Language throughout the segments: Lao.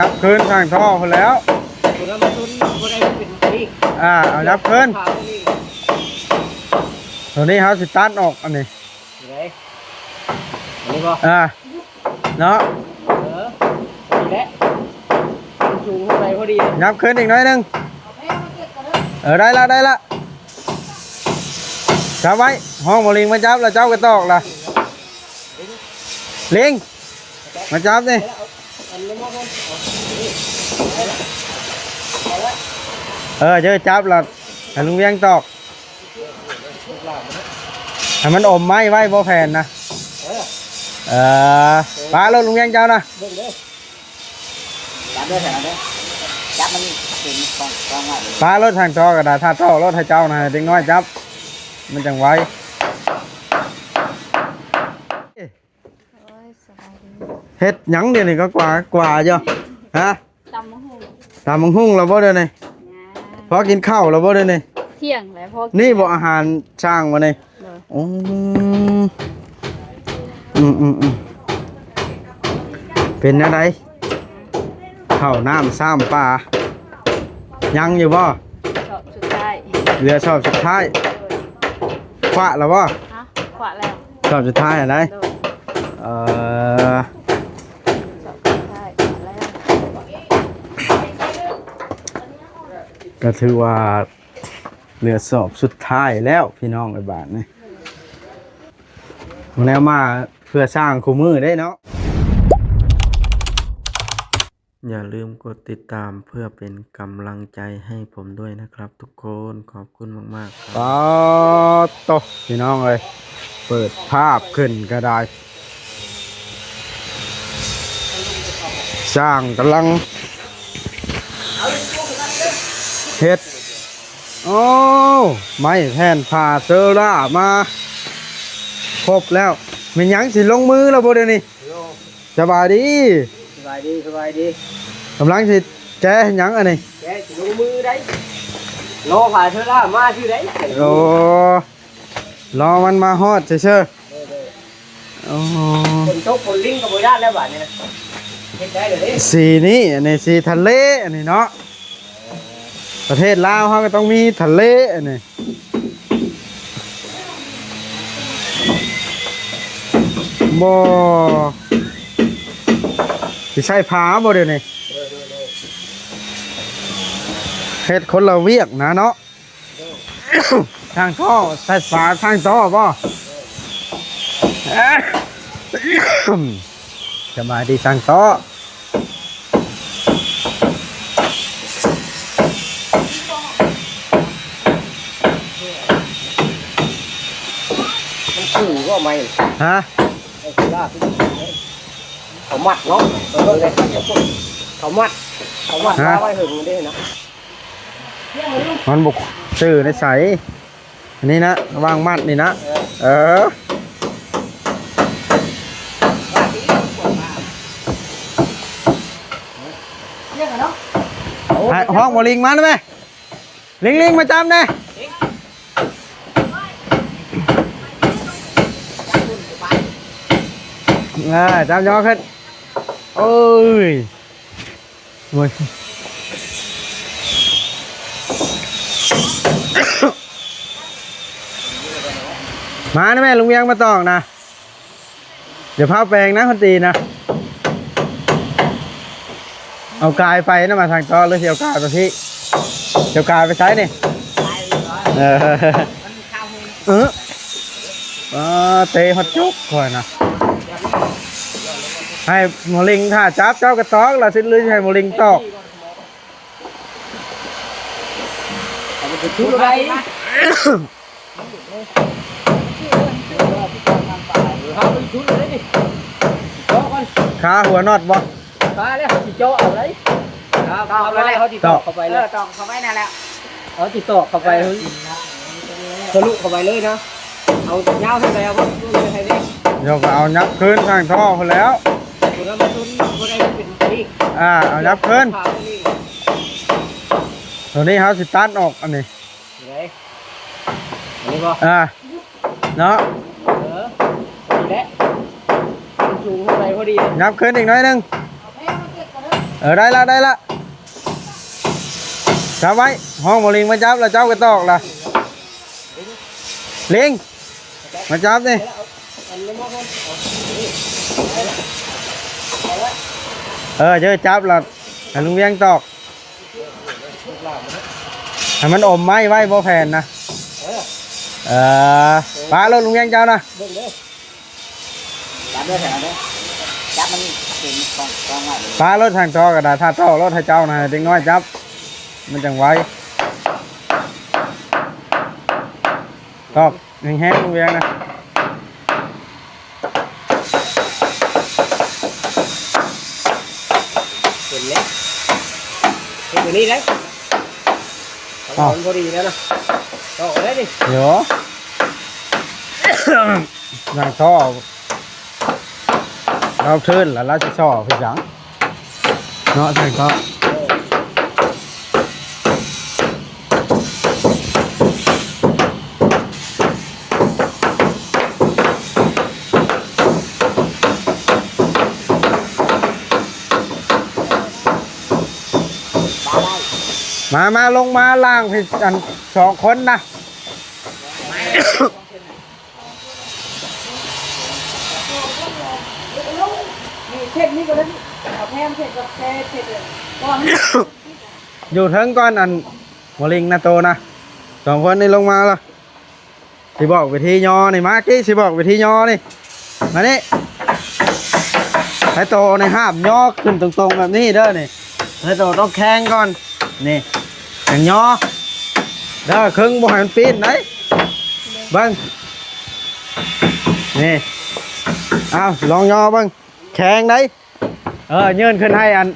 ຍັບຄືນທາງທໍ່ພຸ້ນແລ້ວ ຕົວນັ້ນມັນຕົວນີ້ ຕົວໃດມັນເປັນນີ້ ອ່າ ເອົາຍັບຄືນ ຂາວນີ້ ຕົວນີ້ເຮົາຊິຕັດອອກ ອັນນີ້ ຕົວໃດ ອັນນີ້ບໍ່ ອ່າ ເນາະ ເອີ ນີ້ແຫຼະ ມັນສູງເທົ່າໃດພໍດີ ຍັບຄືນອີກໜ້ອຍໜຶ່ງ ເອີ ໄດ້ລະ ໄດ້ລະ ຈັບໄວ້ ຮ້ອງໝໍລິງມາຈັບລະ ເຈົ້າກໍຕອກລະ ລິງ ມາຈັບນີ້ ເອີ ເຈີ ຈັບລະ ໃຫ້ລຸງວຽງຕອກ ໃຫ້ມັນອົມໄມ້ໄວ້ບໍ່ແຜ່ນນະ ເອີ ປະໂລດລຸງວຽງເຈົ້ານະ ຈັບເດີ ຈັບເດີ ຈັບມັນເປັນກອງ ກອງໄວ້ ປະໂລດທາງຕໍ່ກໍໄດ້ ຖ້າຕໍ່ໂລດໃຫ້ເຈົ້ານະ ໃຫ້ເດັກນ້ອຍຈັບ ມັນຈັ່ງໄວ ໂອ້ຍ ສະບາຍດີ ເຮັດຫຍັງດຽວນີ້ ກໍກວາດ ກວາດຢູ່ ຮະ ຕຳບັກຫຸ່ງ ຕຳບັກຫຸ່ງແລ້ວບໍ່ດຽວນີ້? ຍັງ ພໍກິນເຂົ້າແລ້ວບໍ່ດຽວນີ້? ທ່ຽງແລ້ວ ພໍກິນ ນີ້ບໍ່ອາຫານຊ້າງບໍ່ນີ້? ໂດຍ ໂອ້ ອືມໆໆ ເປັນແນວໃດ? ເຂົ້ານ້ຳຊ້ຳປາ ຍັງຢູ່ບໍ່? ສອບສຸດທ້າຍ ເຫຼືອສອບສຸດທ້າຍ ໂດຍ ຄວ້າແລ້ວບໍ່? ຮະ ຄວ້າແລ້ວ ສອບສຸດທ້າຍຫັ້ນໃດ? ໂດຍ ເອີ ກໍຖືວ່າເຫຼືອສອບສຸດທ້າຍແລ້ວພີ່ນ້ອງເອີຍ ບາດນີ້ ແນວມາເພື່ອສ້າງຄູ່ມື້ເດ້ເນາະ. อย่าลืมกดติดตามเพื่อเป็นกำลังใจให้ผมด้วยนะครับทุกคน ขอบคุณมากๆครับ ປາດໂຕ ພີ່ນ້ອງເອີຍ ເປີດພາບຂຶ້ນກໍໄດ້ ຊ່າງກຳລັງເຮັດ ໂອ້ ໄມ້ແຜ່ນຜ້າເຊີລາມາຄົບແລ້ວ ແມ່ນຫຍັງ ຊິລົງມືແລ້ວບໍ່ດຽວນີ້? ສະບາຍດີ ສະບາຍດີ ສະບາຍດີ ກຳລັງຊິແກະຫຍັງອັນນີ້? ແກະຊິລົງມືໄດ໋ ລໍຜ້າເຊີລາມາຊື່ໄດ໋ ໂອ້ ລໍມັນມາຮອດຊື່ໆ ໂອ້ ຝົນຕົກຝົນລິນກໍບໍ່ຢ້ານແລ້ວບາດນີ້ນະ ເຮັດໄດ້ເລີຍເດ້ ສີນີ້ ອັນນີ້ສີທະເລ ອັນນີ້ເນາະ ປະເທດລາວເຮົາກໍຕ້ອງມີທະເລ ອັນນີ້ ບໍ່ ຊິໃຊ້ຜ້າບໍ່ດຽວນີ້? ເຮັດຄົນລະວຽກນະເນາະ ຊ່າງທໍ່ ສາຍຟ້າຊ່າງຕໍ່ບໍ່? ສະບາຍດີຊ່າງຕໍ່ ມັນຄືບໍ່ໄໝ? ຮະ? ເຂົາມັດເນາະ ເຂົາມັດ ເຂົາມັດ ຮະ? ວາງໄວ້ເຫິງເດ້ນະ ມັນບໍ່ຊື່ໃນໃສ ອັນນີ້ນະ ວາງມັດນີ້ນະ ເອີ ເອີ ຮ້ອງໝໍລິງມາໄດ້ໄໝ? ລິງໆ ມາຈັບແດ່ ເອີ ຈັບຍໍຂຶ້ນ ໂອ້ຍ ໂອ້ຍ ມານະແມ່ ລຸງວຽງມາຕອກນະ ຢ່າພາແປງນະ ຄົນຕີນນະ ເອົາກາຍໄປນະ ມາທາງຕໍ່ ຫຼືຊິເອົາກາຍໄປພີ້ ເອົາກາຍໄປໃສນີ້? ເອີ ເອີ ອ່າ ເຕະຮອດຈຸກຂ້ອຍນະ ໃຫ້ໝໍລິງຖ້າຈັບ ເຈົ້າກໍຕອກລະ ຊິ ຫຼືຊິໃຫ້ໝໍລິງຕອກ? ເອົາໄປຈຸດໄດ້ ເອົາໄປຈຸດເລີຍນີ້ ເຈາະກ່ອນ ຄາຫົວນັອດບໍ່? ຄາແລ້ວເຮົາຊິເຈາະເອົາໄດ໋ ເອົາ ເອົາແລ້ວເຮົາຊິຕອກເຂົ້າໄປເລີຍ ເອີ ຕອກເຂົ້າໄປນັ້ນແຫຼະ ເຮົາຊິຕອກເຂົ້າໄປ ທະລຸເຂົ້າໄປເລີຍນະ ເອົາຍາວເທົ່າໃດເອົາເບິ່ງເລີຍໃຫ້ເດ້ ເຮົາກໍເອົາຍັບຄືນທາງທໍ່ພຸ້ນແລ້ວ ຕົວນັ້ນມັນຕົວນີ້ ຕົວໃດມັນເປັນນີ້ ອ່າ ເອົາຍັບຄືນ ຂາວນີ້ ຕົວນີ້ເຮົາຊິຕັດອອກ ອັນນີ້ ນີ້ເດ້ ອັນນີ້ບໍ່ ອ່າ ເນາະ ເອີ ນີ້ແຫຼະ ມັນສູງເທົ່າໃດພໍດີ ຍັບຂຶ້ນອີກໜ້ອຍໜຶ່ງ ເອີ ໄດ້ລະ ໄດ້ລະ ຈັບໄວ້. ຮ້ອງໝໍລິງມາຈັບລະ ເຈົ້າກໍຕອກລະ. ລິງ ມາຈັບນີ້. ເອີ ເຈົ້າຈັບລະ ໃຫ້ລຸງວຽງຕອກ. ໃຫ້ມັນອົມໄມ້ໄວ້ບໍ່ແຜ່ນນະ. ເອີ ປາໂລດລຸງວຽງເຈົ້ານະ. ຈັບເດີ ຈັບເດີ ຈັບມັນເປັນກອງ ກອງໄວ້ເລີຍ. ປາໂລດທາງຕໍ່ກໍໄດ້ ຖ້າຕໍ່ໂລດໃຫ້ເຈົ້ານະ ໃຫ້ເດັກນ້ອຍຈັບ ມັນຈັ່ງໄວ. ຕອກແຮງໆ ລຸງວຽງນະ. ເປັນເລັກ ເຮັດຢູ່ນີ້ເດ້. ອ້າວ ມັນພໍດີແລ້ວນະ ຕໍ່ໄດ້ດິ. ໂຍ ຍັງຕໍ່ ລາວເທີນລະ ລາວຊິຊໍເຮັດຫຍັງເນາະ ຊ່າງຕໍ່. ມາ ມາ ລົງມາລ້າງໃຫ້ອັນສອງຄົນນະ. ເຊັດນີ້ກໍໄດ້ ເອົາແຖມເຊັດກັບແຕ່ເຊັດເລີຍ ເພາະວ່າມັນ ຢູ່ເທິງກ່ອນ ອັນໝໍລິງນະ ໂຕນະ ສອງຄົນນີ້ລົງມາລະ. ຊິບອກວິທີຍໍນີ້ ມາກີ້ຊິບອກວິທີຍໍນີ້ ມານີ້. ໃຫ້ໂຕໃນຫາບຍໍຂຶ້ນຕົງໆແບບນີ້ເດີນີ້. ໃຫ້ໂຕຕ້ອງແຂງກ່ອນ ນີ້ ຈັ່ງຍໍເດີ ເຄິ່ງບໍ່ໃຫ້ມັນປີ້ນໄດ໋. ເບິ່ງ ນີ້ ເອົາລອງຍໍເບິ່ງ ແຂງໄດ໋. ເອີ ຍື່ນຂຶ້ນໃຫ້ອັນ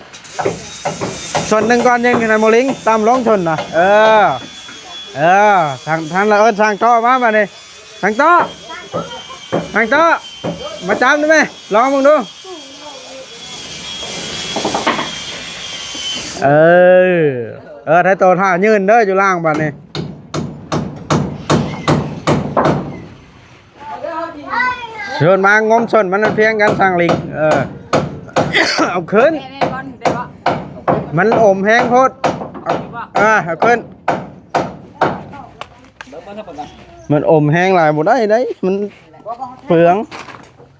ສ່ວນໜຶ່ງກ່ອນ ຍື່ນຂຶ້ນໃຫ້ໝໍລິງ ຕ່ຳລົງຊົນນະ. ເອີ ເອີ ທາງ ທາງລະເອີ້ນຊ່າງຕໍ່ມາບາດນີ້. ຊ່າງຕໍ່ ຊ່າງຕໍ່ ມາຈັບໄດ້ໄໝ? ລອງເບິ່ງດູ. ເອີ ເອີ ໄທໂຕຖ້າຍື່ນເດີ ຢູ່ລ່າງບາດນີ້. ເຊີນມາງົມສົ້ນມັນ ມັນພຽງກັນ ຊ່າງລິງ. ເອີ ເອົາຂຶ້ນ ມັນອົມແຮງໂພດ. ເອົາ ເອີ ເອົາຂຶ້ນ. ມັນອົມແຮງຫຼາຍບໍ່ໄດ້ເດ້ ມັນເປືອງ.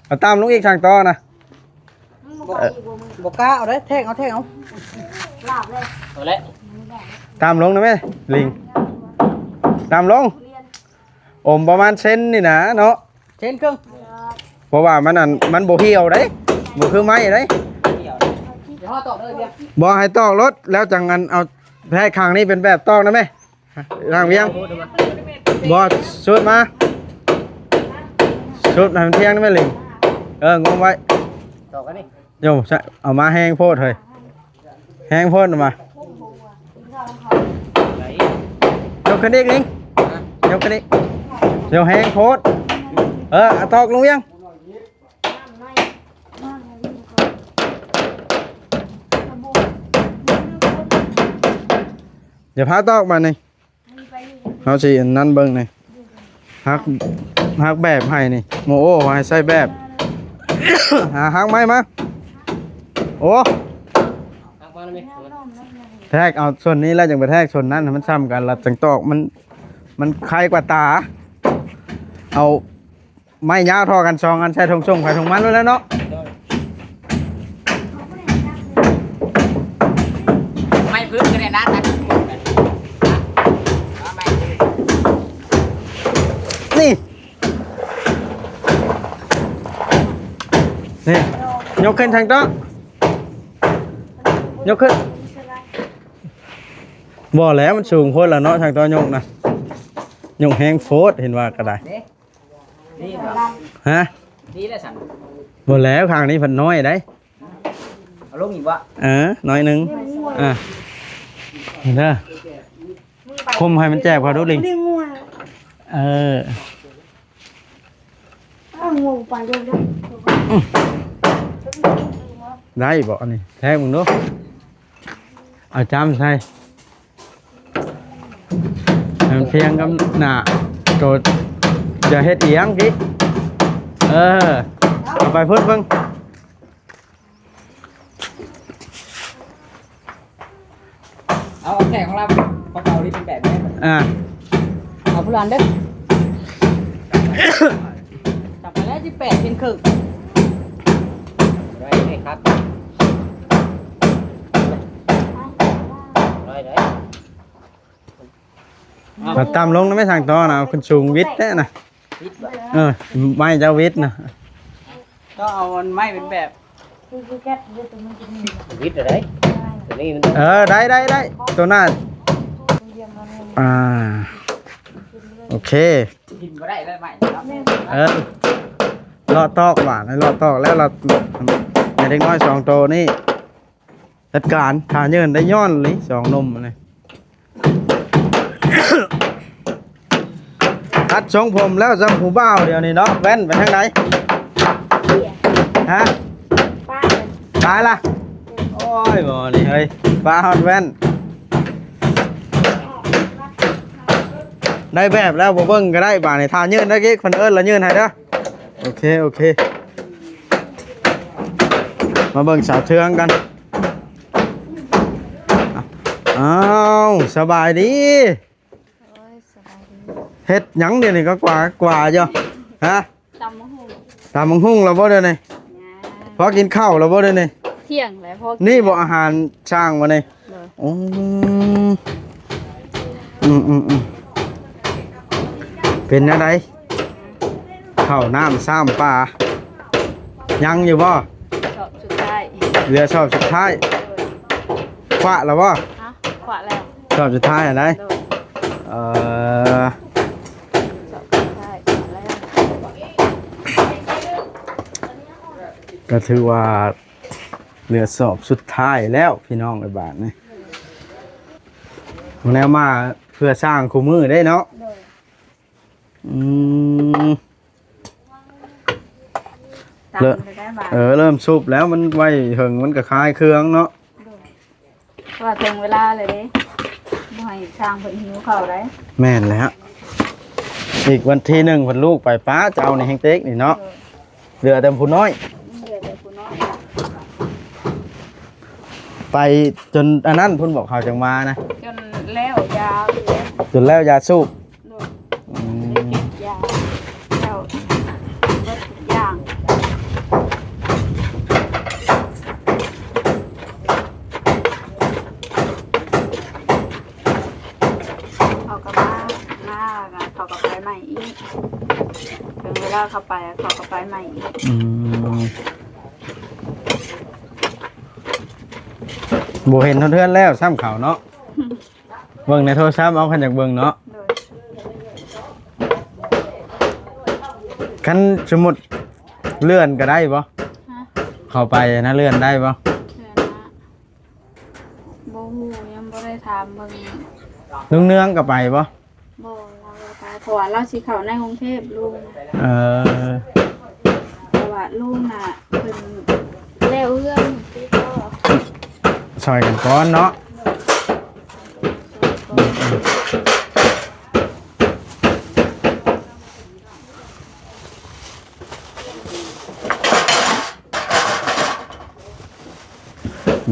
ເອົາຕ່ຳລົງອີກ ຊ່າງຕໍ່ນະ. ບໍ່ ເອີ ບໍ່ກ້າເອົາເດ້ ແທກເອົາ ແທກເອົາ. ເອົາແຫຼະ ຕ່ຳລົງນະແມ່ ລິງ ຕ່ຳລົງ. ອົມປະມານເຊັນນີ້ນະເນາະ ເຊັນເຄິ່ງ. ເພາະວ່າມັນ ອັນ ມັນບໍ່ຫ່ຽວເດ້ ບໍ່ຄືໄມ້ເດ້. ດຽວເຮົາຕອກເດີ ບໍ່ ໃຫ້ຕອກໂລດ ແລ້ວຈັ່ງ ອັນ ເອົາແທກຂ້າງນີ້ເປັນແບບຕອກນະແມ່. ທາງວຽງ ບໍ່ ຊຸດມາ ຊຸດໃຫ້ມັນພຽງນະແມ່ ລິງ. ເອີ ງົມໄວ້ ຕອກອັນນີ້. ໂຍ ເອົາມາແຮງໂພດເຮີ້ຍ ແຮງໂພດເອົາມາ. ຍົກຂຶ້ນອີກ ລິງ ຍົກຂຶ້ນອີກ. ໂຍ ແຮງໂພດ. ເອີ ເອົາຕອກ ລຸງວຽງ. ຢ່າພາຕອກບາດນີ້. ເຮົາຊິອັນນັ້ນເບິ່ງນີ້ ຮັກ ຮັກແບບໃຫ້ນີ້. ໂມໂອ້ ໃຫ້ໃສ່ແບບ. ຫາຮັກໄມ້ມາ. ໂອ້ ແທກເອົາສ່ວນນີ້ແລ້ວ ຈັ່ງໄປແທກສ່ວນນັ້ນໃຫ້ມັນຊ່ຳກັນ ແລ້ວຈັ່ງຕອກ. ມັນ ມັນໄຄກວ່າຕາ. ເອົາ ໄມ້ຍາວທໍ່ກັນສອງອັນ ໃສ່ຖົງສົ່ງໃຜຖົງມັນໂລດແລ້ວເນາະ. ໄມ້ພື້ນກໍໄດ້ນະ ຕັດ ນີ້ ນີ້ ຍົກຂຶ້ນທາງໂຕະ ຍົກຂຶ້ນ. ບໍ່ແລ້ວ ມັນສູງໂພດລະເນາະ ທາງໂຕະຍົກນະ ຍົກແຮງໂພດ ເຫັນວ່າກໍໄດ້. ນີ້ບໍ່ ຮະ ນີ້ແຫຼະຊັ້ນ. ບໍ່ແລ້ວ ຂ້າງນີ້ພັດນ້ອຍໄດ໋. ເອົາລົງອີກບໍ່? ເອີ ໜ້ອຍໜຶ່ງ. ອ່າ ເດີ ຄຸມໃຫ້ມັນແຈບເຂົາດູລິງ. ເອີ ເອົາງູໄປເດີ. ໄດ້ບໍ່ອັນນີ້? ແທກເບິ່ງດູ. ເອົາຈ້ຳໃສ່ ໃຫ້ມັນພຽງກັບໜ້າໂຕ. ຢ່າເຮັດອີ່ຫຍັງກິ. ເອີ ເອົາໄປພຸ້ນເບິ່ງ. ເອົາແຂກຂອງລາວປະເປົານີ້ເປັນແບບນີ້ ອ່າ ເອົາຜູ້ຫຼານເດີ້ ຈັບໄປແລ້ວ ສິບແປດເປັນເຄິ່ງ ໄດ້ ໄດ້ຄັບ ໄດ້ ໄດ້ ເອົາຕ່ຳລົງນະແມ່ ສ້າງຕໍ່ນະ ເອົາຂຶ້ນສູງຫວິດແທ້ນະ ຫວິດບໍ່ ເອີ ໄມ້ເຈົ້າຫວິດນະ ຕ້ອງເອົາອັນໄມ້ເປັນແບບ ຫວິດໄດ້ ຕົວນີ້ມັນ ເອີ ໄດ້ ໄດ້ ໄດ້ ຕົວໜ້າ ອ່າ ໂອເຄ ກິນບໍ່ໄດ້ແລ້ວໄມ້ເນາະ ເອີ ເລາະຕອກຫວານ ເລາະຕອກແລ້ວ ເລາະ ໃຫ້ເດັກນ້ອຍສອງໂຕນີ້ ຈັດການ ຖ້າເຍີ້ນໄດ້ຍ້ອນເລີຍ ສອງໜຸ່ມນີ້ ຕັດຊົງຜົມແລ້ວ ຈຳຜູ້ບ່າວດຽວນີ້ເນາະ ແວ່ນໄປທາງໃດ? ຮະ? ຕາຍລະ ໂອ້ຍ ບໍ່ນີ້ເຮີ້ຍ ປາຮອດແວ່ນ ໄດ້ແບບແລ້ວ ບໍ່ເບິ່ງກໍໄດ້ ບາດນີ້ ຖ້າຍື່ນໄດ້ອີກ ເພິ່ນເອີ້ນລະຍື່ນໃຫ້ເດີ້ ໂອເຄ ໂອເຄ ມາເບິ່ງສາວເທືອງກັນ ອ້າວ ສະບາຍດີ ໂອ້ຍ ສະບາຍດີ ເຮັດຫຍັງດຽວນີ້ ກໍກວາດ ກວາດຢູ່ ຮະ? ຕຳບັກຫຸ່ງ ຕຳບັກຫຸ່ງແລ້ວບໍ່ດຽວນີ້? ຍັງ ພໍກິນເຂົ້າແລ້ວບໍ່ດຽວນີ້? ທ່ຽງແລ້ວ ພໍກິນ ນີ້ບໍ່ອາຫານຊ້າງບໍ່ນີ້? ໂດຍ ອືມ ອືມໆໆ ເປັນແນວໃດ? ເຂົ້ານ້ຳຊ້ຳປາ ຍັງຢູ່ບໍ່? ສອບສຸດທ້າຍ ເຫຼືອສອບສຸດທ້າຍ ໂດຍ ຄວ້າແລ້ວບໍ່? ຮະ? ຄວ້າແລ້ວ ສອບສຸດທ້າຍຫັ້ນໃດ? ໂດຍ ເອີ ສອບສຸດທ້າຍແລ້ວ ກໍຖືວ່າເຫຼືອສອບສຸດທ້າຍແລ້ວ ພີ່ນ້ອງເອີຍ ບາດນີ້ ແນວມາເພື່ອສ້າງຄູ່ມື້ເດ້ເນາະ ໂດຍ ອືມ ເລີ່ມ ເອີ ເລີ່ມສຸບແລ້ວ ມັນໄວ້ເຖິງມັນກໍຄາຍເຄື່ອງເນາະ ໂດຍ ເພາະວ່າເຖິງເວລາແລ້ວເດ້ ບໍ່ໃຫ້ຊ່າງເພິ່ນຫິວເຂົ້າໄດ໋ ແມ່ນແລ້ວ ອີກວັນທີໜຶ່ງເພິ່ນລູກໄປ ປ້າ ເຈົ້ານີ້ແຮງເຕັກນີ້ເນາະ ໂດຍ ເຫຼືອແຕ່ຜູ້ນ້ອຍ ເຫຼືອແຕ່ຜູ້ນ້ອຍ ໄປຈົນອັນນັ້ນພຸ້ນ ບອກເຂົາຈັ່ງມານະ ຈົນແລ້ວຢາ ຈົນແລ້ວຢາສູບ ໂດຍ ອືມ ຢາ ແລ້ວເບິດທຸກຢ່າງ ເຂົາກໍມາ ມາ ເຂົາກໍໄປໃໝ່ອີກ ເຖິງເວລາເຂົາໄປ ເຂົາກໍໄປໃໝ່ອີກ ອືມ ບໍ່ເຫັນຮອດເຮືອນແລ້ວຊ້ຳເຂົາເນາະ ເບິ່ງໃນໂທລະສັບເອົາ ຄັນຢາກເບິ່ງເນາະ ໂດຍ ຄັນສົມມຸດເລື່ອນກໍໄດ້ບໍ່? ຮະ? ເຂົ້າໄປນະ ເລື່ອນໄດ້ບໍ່? ເລື່ອນນະ ບໍ່ຮູ້ ຍັງບໍ່ໄດ້ຖາມເບິ່ງ ລຸງເນືອງກໍໄປບໍ່? ບໍ່ ລາວບໍ່ໄປ ເພາະວ່າລາວຊິເຂົ້າໃນກຸງເທບ ລຸງ ເອີ ເພາະວ່າລຸງນະ ເພິ່ນແລ້ວເຮືອນ ຕິດຕໍ່ ຊ່ອຍກັນກ່ອນເນາະ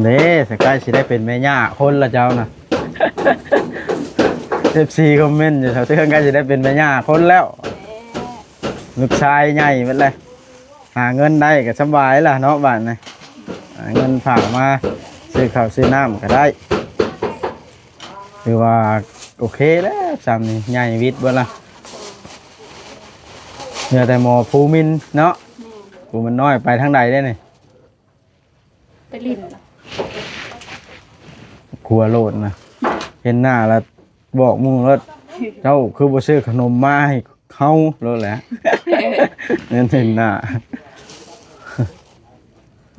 ເດ້ ສະໄກຊິໄດ້ເປັນແມ່ຍ່າຄົນລະເຈົ້ານະ ເອັຟຊີຄອມເມັນຢູ່ ສາວເທືອງໃກ້ຊິໄດ້ເປັນແມ່ຍ່າຄົນແລ້ວ ລູກຊາຍໃຫຍ່ເບິດແລ້ວ ຫາເງິນໄດ້ກໍສະບາຍລະເນາະ ບາດນີ້ ຫາເງິນຝາກມາຊື້ເຂົ້າຊື້ນ້ຳກໍໄດ້ ຖືວ່າໂອເຄແລ້ວ ຊ່ຳນີ້ໃຫຍ່ວິດເບິດລະ ເຫຼືອແຕ່ໝໍພູມິນເນາະ ແມ່ນ ພູມິນນ້ອຍໄປທາງໃດເດ້ນີ້? ໄປຫຼິ້ນ ກົວໂລດນະ ເຫັນໜ້າລະບອກໝູ່ໂລດ ເຈົ້າຄືບໍ່ຊື້ຂະໜົມມາໃຫ້ເຮົາໂລດແຫຼະ ເຫັນ ເຫັນໜ້າ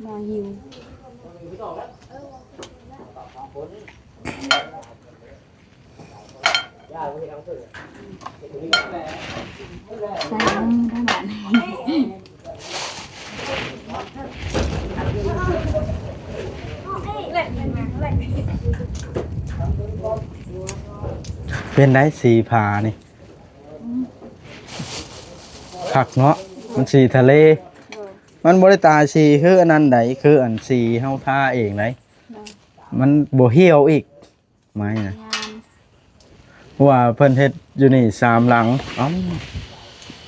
ໜ້າຫິວ. ເປັນໄດ ສີຜານີ້? ຄັກເນາະ ມັນສີທະເລ ມັນບໍ່ໄດ້ຕາຍສີຄືອັນນັ້ນໃດ ຄືອັນສີເຮົາທາເອງໃດ ມັນບໍ່ຫ່ຽວອີກ. ໄມ້ນະ ງາມ ເພາະວ່າເພິ່ນເຮັດຢູ່ນີ້ສາມຫຼັງ. ເອົ້າ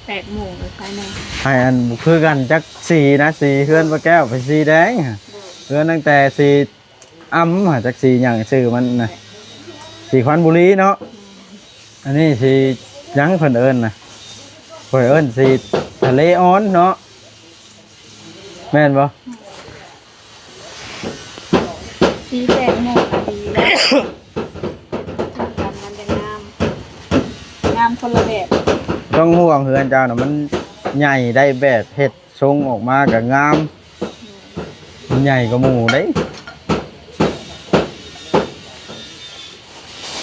ແປດໂມງແລ້ວໃສ່ແນ່ ໃຫ້ອັນບໍ່ຄືກັນຈັກສີນະ ສີເຮືອນປ້າແກ້ວໄປສີແດງ ເຮືອນຕັ້ງແຕ່ສີອຳ ຫາ ຈັກສີຫຍັງຊື່ມັນນະ ສີຄວັນບຸລີເນາະ. ອັນນີ້ສີຫຍັງເພິ່ນເອີ້ນນະ ຂ້ອຍເອີ້ນສີທະເລອ່ອນເນາະ ແມ່ນບໍ່? ສີແຕງໂມນະດີແລ້ວ ມັນຈະງາມ ງາມຄົນລະແບບ. ຕ້ອງຫ່ວງເຮືອນເຈົ້ານະ ມັນໃຫຍ່ໄດ້ແບບເຮັດຊົງອອກມາກະງາມ ມັນໃຫຍ່ກວ່າໝູ່ເດ້.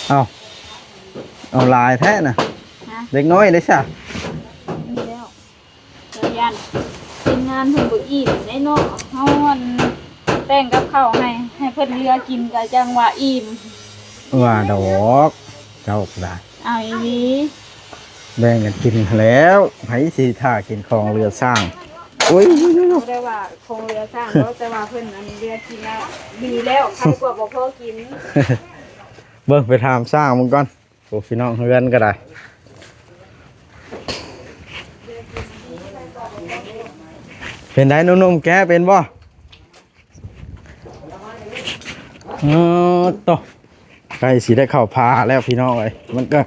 ເອົ້າ ເອົາຫຼາຍແທ້ນະ ຮະ ເດັກນ້ອຍເດ້ຊະ ມີແລ້ວ. ກໍຢ້ານທີມງານເພິ່ນບໍ່ອີ່ມໄດ໋ເນາະ ເຮົາອັນແຕ່ງກັບເຂົ້າໃຫ້ ໃຫ້ເພິ່ນເຫຼືອກິນກໍຈັ່ງວ່າອີ່ມ. ວ່າດອກ ເຈົ້າກໍໄດ້ ເອົາອີ່ຫຼີ ແບ່ງກັນກິນແລ້ວ ໃຜຊິຖ້າກິນຂອງເຫຼືອຊ້າງ. ໂອ້ຍ ບໍ່ໄດ້ວ່າຂອງເຫຼືອຊ້າງດອກ ແຕ່ວ່າເພິ່ນອັນເຫຼືອກິນແລ້ວ ດີແລ້ວ ໃຄກວ່າບໍ່ພໍກິນ. ເບິ່ງໄປຖາມຊ້າງເບິ່ງກ່ອນ. ໂອ້ ພີ່ນ້ອງເຮືອນກໍໄດ້ ເປັນໃດໜຸ່ມໆ ແກະເປັນບໍ່? ເອີ ໂຕ ໃກ້ຊິໄດ້ເຂົ້າພາແລ້ວພີ່ນ້ອງເອີຍ ມັນກໍ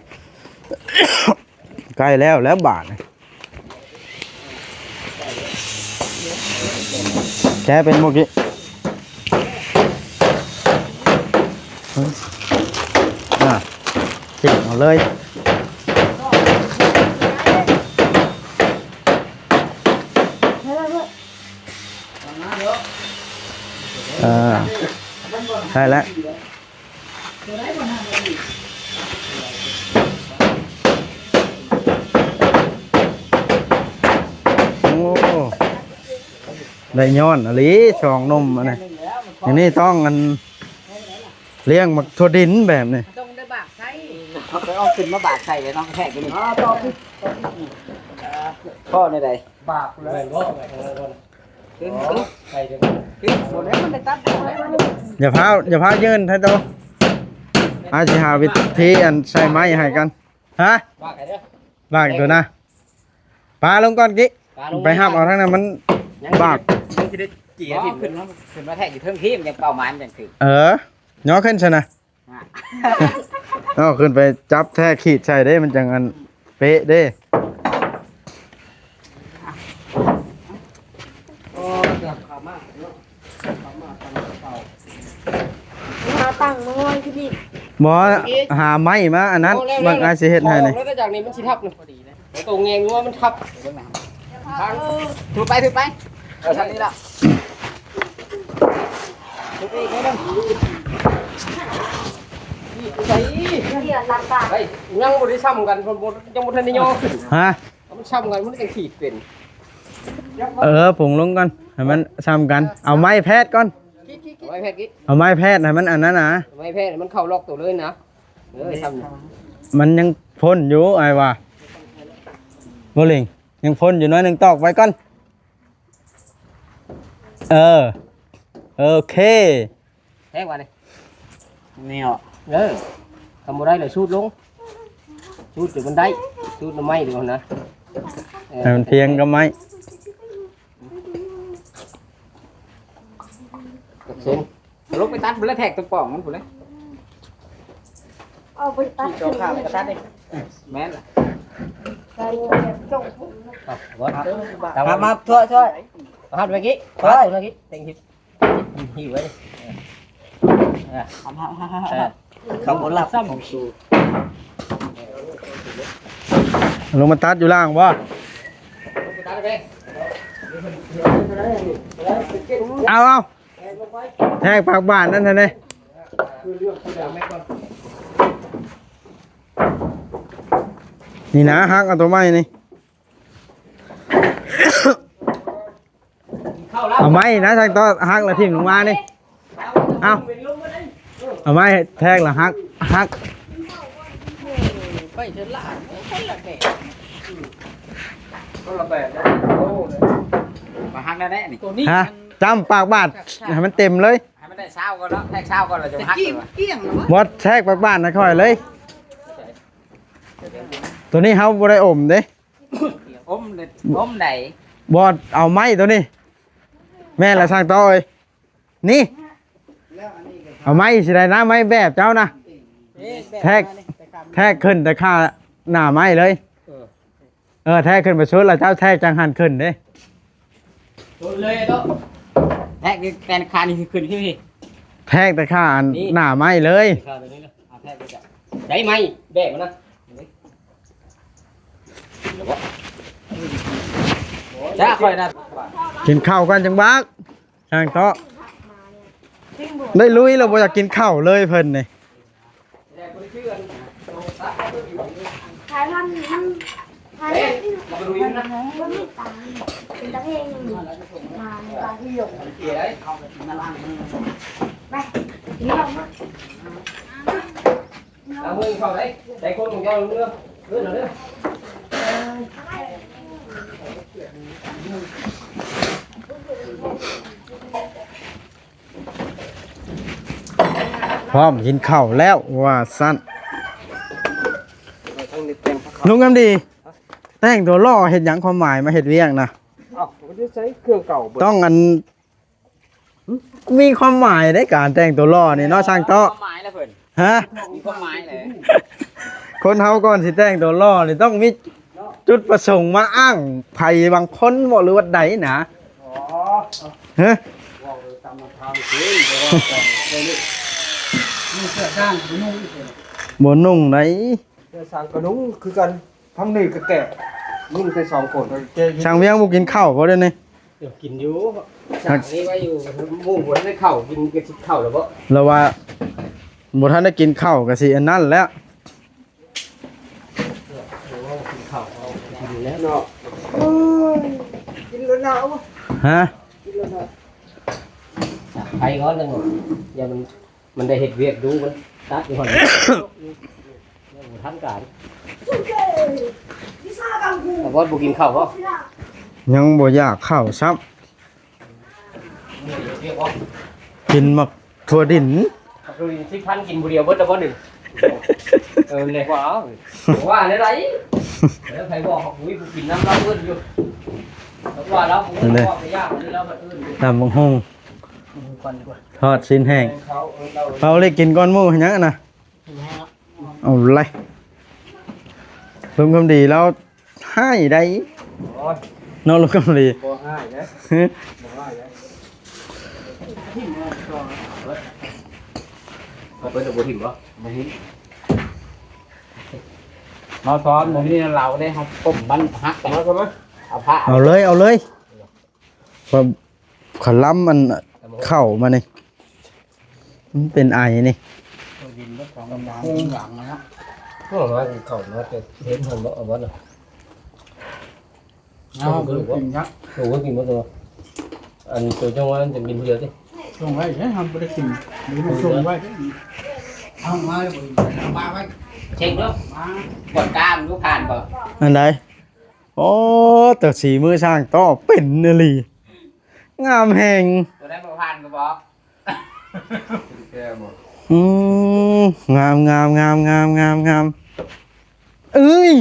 ໃກ້ແລ້ວແຫຼະບາດນີ້. ແກະເປັນບໍ່ກີ້ ອາ ເຈັບເອົາເລີຍ. ເອີ ໄດ້ແລ້ວ. ໂອ້ ໄດ້ຍ້ອນອີ່ຫຼີ ສອງໜຸ່ມອັນນີ້ ອັນນີ້ຕ້ອງອັນ ລ້ຽງໝາກຖົ່ວດິນແບບນີ້ ຕ້ອງໄດ້ບາກໃສ່ ໄປເອົາຂຶ້ນມາບາກໃສ່ເລີຍເນາະ ແທກຢູ່ນີ້ ອໍ ຕໍ່ຂຶ້ນ ພໍແນວໃດ? ບາກເລີຍ ຂຶ້ນ ຂຶ້ນ ຂຶ້ນ ບໍ່ໄດ້ ມັນໄດ້ຕັດ ຢ່າພ້າວ ຢ່າພ້າວຍື່ນ ໄທໂຕ ອາ ຊິຫາວິທີອັນໃສ່ໄມ້ໃຫ້ກັນ ຮະ ບາກໃຫ້ເດີ ບາກໂຕນະ ປາລົງກ່ອນກີ້ ປາລົງ ໄປຮັບເອົາທາງນັ້ນ ມັນ ຍັງ ບາກ ຍັງຊິໄດ້ເຈຍ ຂຶ້ນມາ ຂຶ້ນມາແທກຢູ່ເທິງພີ້ ມັນຍັງເປົ້າໝາຍ ມັນຍັງຖືກ ເອີ ຍໍຂຶ້ນຊັ້ນນະ ອ່ະ ເອົາຂຶ້ນໄປຈັບແທກຂີດໃສ່ເດ້ ມັນຈັ່ງອັນເປະເດ້ ໂອ້ ເຂົ້າມາເນາະ ເຂົ້າມາຕັ້ງເຂົ້າ ຫາຕັ້ງມາງອຍທີ່ນີ້ ບໍ່ ຫາໄມ້ມາອັນນັ້ນ ເອົາແລ້ວ ມັນອາດຊິເຮັດໃຫ້ນີ້ ເອົາແລ້ວ ຈາກນີ້ມັນຊິທັບນີ້ ໂຕແງງງົວມັນທັບ ເບິ່ງນະ ຖືໄປ ຖືໄປ ເອີ ທາງນີ້ລະ ຖືໄປອີກໜ້ອຍໜຶ່ງ ໃສ່ ເລື່ອນລຳບາກ ໄປ ຍັງບໍ່ໄດ້ຊ້ຳກັນ ເພິ່ນບໍ່ ຍັງບໍ່ທັນໄດ້ຍໍຂຶ້ນ ຮະ ເອົາມັນຊ້ຳກັນ ມັນຈັ່ງຂີດເປັນ ເອີ ຜົງລົງກ່ອນ ໃຫ້ມັນຊ້ຳກັນ ເອົາໄມ້ແພດກ່ອນ ເອົາໄມ້ແພດ ເອົາໄມ້ແພດໃຫ້ມັນອັນນັ້ນນະ ໄມ້ແພດໃຫ້ມັນເຂົ້າລັອກໂຕເລີຍນະ ເອີ ຊ້ຳ ມັນຍັງພົ້ນຢູ່ ອ້າຍວ່າ ບໍ່ເຫຼັງ ຍັງພົ້ນຢູ່ໜ້ອຍໜຶ່ງ ຕອກໄວ້ກ່ອນ ເອີ ໂອເຄ ແທງວ່ານີ້ ນີ້ເນາະ ເອີ ທຳບໍ່ໄດ້ເລີຍ ສູດລົງ ສູດຈົນມັນໄດ້ ສູດໜໍ່ໄມ້ດີກວ່ານະ ເອີ ໃຫ້ມັນພຽງກັບໄມ້ ເຊັນ ລົງໄປຕັດພຸ້ນແຫຼະ ແທກຕົວປ່ອງມັນພຸ້ນແຫຼະ ເອົາໄປຕັດ ສອງຂ້າງກໍຕັດເດ້ ແມ່ນລະ ໃສ່ຕົວແບບຈົງ ເອົາ ມາ ຊ່ວຍ ຊ່ວຍ ຮັບໄວ້ກີ້ ຊ່ວຍ ເຕັງ ຫິ້ວໄວ້ ເອີ ເຂົາບໍ່ຮັບຂອງສູ ລົງມາຕັດຢູ່ລ່າງບໍ່? ເອົາ ເອົາ ແທກປາກບາດນັ້ນຫັ້ນເດ້ ນີ້ນະ ຫັກເອົາຕົວໃໝ່ນີ້. ເອົາໄມ້ນະ ທາງຕໍ່ຫັກລະຖິ້ມລົງມານີ້ ເອົາ ເອົາໄມ້ແທກລະຫັກ ຫັກ ໄປເທື່ອລະ ຄົນລະແບບ ຄົນລະແບບ ມາຫັກແນວໃດນີ້ ໂຕນີ້ ຮະ ຈ້ຳປາກບາດໃຫ້ມັນເຕັມເລີຍ. ແທກຊາວກ່ອນເນາະ ແທກຊາວກ່ອນ ແລ້ວຈະມາຮັກ ຕະກີ້ ເອີ ວະ ກ້ຽງແລ້ວວະ ບໍ່ແທກປາກບ້ານນະຂ້ອຍເລີຍ. ໂຕນີ້ເຮົາບໍ່ໄດ້ອົມເດ້. ອົມ ອົມໃດ? ບໍ່ ເອົາໄມ້ໂຕນີ້. ແມ່ນລະ ຊ່າງຕໍ່ເອີຍ. ນີ້ ເອົາໄມ້ຊິໄດ້ນະ ໄມ້ແບບເຈົ້ານະ. ແທກ ແທກຂຶ້ນແຕ່ຂາໜ້າໄມ້ເລີຍ. ເອີ ເອີ ແທກຂຶ້ນໄປສຸດ ແລ້ວເຈົ້າແທກຈັ່ງຫັນຂຶ້ນເດ້. ສຸດເລີຍເນາະ ແທກແຕ່ຂານີ້ຂຶ້ນຂຶ້ນ. ແທກແຕ່ຂາ ນີ້ ໜ້າໄມ້ເລີຍ. ຂາໂຕນີ້ນະ ເອົາແທກໄປຈ້ະ ໄດ້ໄມ້ແບກມັນນະ. ຈ້າ ຂ້ອຍນະ ກິນເຂົ້າກ່ອນຈັ່ງບັກ. ຊ່າງເຕາະ ໄດ້ລຸຍແລ້ວ ບໍ່ຢາກກິນເຂົ້າເລີຍເພິ່ນນີ້. ຂາຍພັນ ມັນຂາຍພັນທີ່ມັນມີຕາ ເປັນຕາເພງ ມາໃນຕາທີ່ຢົກ ໄປ ກິນເຂົ້າມາ. ເອົາມືເຂົ້າໄດ້ ໄດ້ຄົນຂອງເຈົ້າເດີ ເດີນເອົາເດີ. ພ້ອມກິນເຂົ້າແລ້ວວ່າຊັ້ນ. ລຸງຄຳດີ ແຕ່ງຕົວຫຼໍ່ເຮັດຫຍັງ? ຄວາມໝາຍມາເຮັດວຽກນະ. ເອົ້າ ບໍ່ໄດ້ໃຊ້ເຄື່ອງເກົ່າເບິດ ຕ້ອງອັນ ມີຄວາມໝາຍໃນການແຕ່ງຕົວຫຼໍ່ນີ້ເນາະ ຊ່າງເຕາະ. ຄວາມໝາຍລະເພິ່ນ ຮະ? ມີຄວາມໝາຍແຫຼະ. ຄົນເຮົາກ່ອນຊິແຕ່ງຕົວຫຼໍ່ນີ້ ຕ້ອງມີຈຸດປະສົງມາອ້າງໃຜບາງຄົນບໍ ຫຼືວ່າໃດນະ? ອໍ ຮະ? ເວົ້າໂດຍຕາມລຳພັງຄື ບໍ່ວ່າແຕ່ງໂຕນີ້ ນຸ່ງເສື້ອຊ້າງບໍ່ນຸ່ງອີກເລີຍ ບໍ່ນຸ່ງໃດ. ເສື້ອຊ້າງກໍນຸ່ງຄືກັນ ທັງນີ້ກໍແກ່ ນຸ່ງແຕ່ສອງຄົນ. ຊ່າງວຽງບໍ່ກິນເຂົ້າບໍ່ດຽວນີ້? ດຽວກິນຢູ່ ຊ່າງນີ້ໄວ້ຢູ່ ໝູ່ບໍ່ໄດ້ເຂົ້າກິນ ກໍຊິເຂົ້າແລ້ວບໍ່? ລະວ່າບໍ່ທັນໄດ້ກິນເຂົ້າກໍຊິອັນນັ້ນແຫຼະ. ໂອ້ ກິນເຂົ້າ ເອົາກິນແລ້ວເນາະ. ໂອ້ຍ ກິນແລ້ວນະ ຮະ? ກິນແລ້ວນະ ໄປກ່ອນໜຶ່ງ ຢ່າມັນ ມັນໄດ້ເຮັດວຽກດູ ມັນຕັດຢູ່ຫັ້ນ ຍັງບໍ່ທັນການ. ອາວອດບໍ່ກິນເຂົ້າບໍ່? ຍັງບໍ່ຢາກເຂົ້າຊ້ຳ ກິນໝາກຖົ່ວດິນ. ໝາກຖົ່ວດິນສິບພັນ ກິນຜູ້ດຽວເບິດແລ້ວບໍ່ໜຶ່ງ? ເອີ ແນ່ກວ່າ ເອົາ ວ່າແນວໃດ? ເອີ ໃຜບອກ ຫາກ ອຸ້ຍ ຜູ້ກິນນຳລາວເບິດຢູ່ ວ່າລາວບໍ່ເອົາ ວ່າໄປຢາກລາວບັດອື່ນ ຕຳບັກຫຸ່ງ ທອດຊີ້ນແຫ້ງ. ເອົາເລີຍ ກິນກ່ອນໝູ່ເຮັດຫຍັງຫັ້ນນະ? ເອົາເລີຍ ລຸງຄຳດີລາວຮ້າຍໃດ໋ ໂອ້ຍ ເນາະ ລຸງຄຳດີ. ບໍ່ຮ້າຍເດ້ ບໍ່ຮ້າຍເດ້. ເອົາໄປແລ້ວບໍ່ຖິ້ມບໍ່? ບໍ່ຖິ້ມ. ມາສອນ ບໍ່ມີເຫຼົ້າເດ້ ເຮົາຕົ້ມມັນຫັກ ມາຊະມາ ເອົາຜ້າ ເອົາເລີຍ ເອົາເລີຍ. ວ່າຂະລຳອັນເຂົ້າມານີ້ ມັນເປັນໄອນີ້. ເຂົ້າມາ ເຂົ້າມາ ເຫັນຫັ້ນບໍ່? ເອົາບໍ່ນະ? ເອົາ ກິນຍັກ ໂຕກິນບໍ່ໂຕ? ອັນໂຕຈັ່ງວ່າຈະກິນຜູ້ດຽວຕິ? ສົ່ງໄວ້ເດ້ ເຮົາບໍ່ໄດ້ກິນ ບໍ່ໄດ້ສົ່ງໄວ້. ເອົາມາ ເອົາມາໄວ້ ເຊັກເນາະ ກວດກາມັນດູຜ່ານບໍ່? ອັນໃດ? ໂອ້ ແຕ່ສີມືຊ່າງຕໍ່ເປັນອີ່ຫຼີ ງາມແຮງ. ຕົວໃດບໍ່ຜ່ານກໍບອກ. ແກ້ບໍ່? ອືມ ງາມ ງາມ ງາມ ງາມ ງາມ ງາມ. ເອີຍ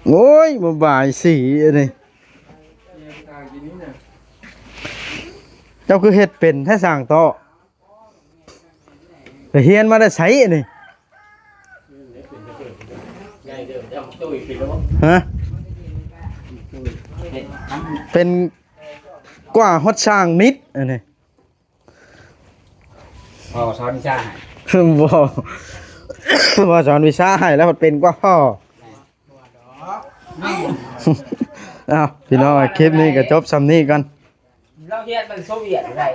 ໂອ້ຍ ບໍ່ບາຍສີອັນນີ້. ເຈົ້າຄືເຮັດເປັນແທ້ຊ່າງຕໍ່? ໄປຮຽນມາແຕ່ໃສອັນນີ້? ຮະ? ເປັນກວ່າຮອດຊ່າງນິດອັນນີ້. ພໍ່ສອນວິຊາໃຫ້. ບໍ່ ພໍ່ສອນວິຊາໃຫ້ແລ້ວເປັນກວ່າພໍ່. ເອົ້າ ພີ່ນ້ອງ ຄລິບນີ້ກໍຈົບຊ່ຳນີ້ກ່ອນ. ລາວຮຽນມັນໂຊວຽດໄດ້.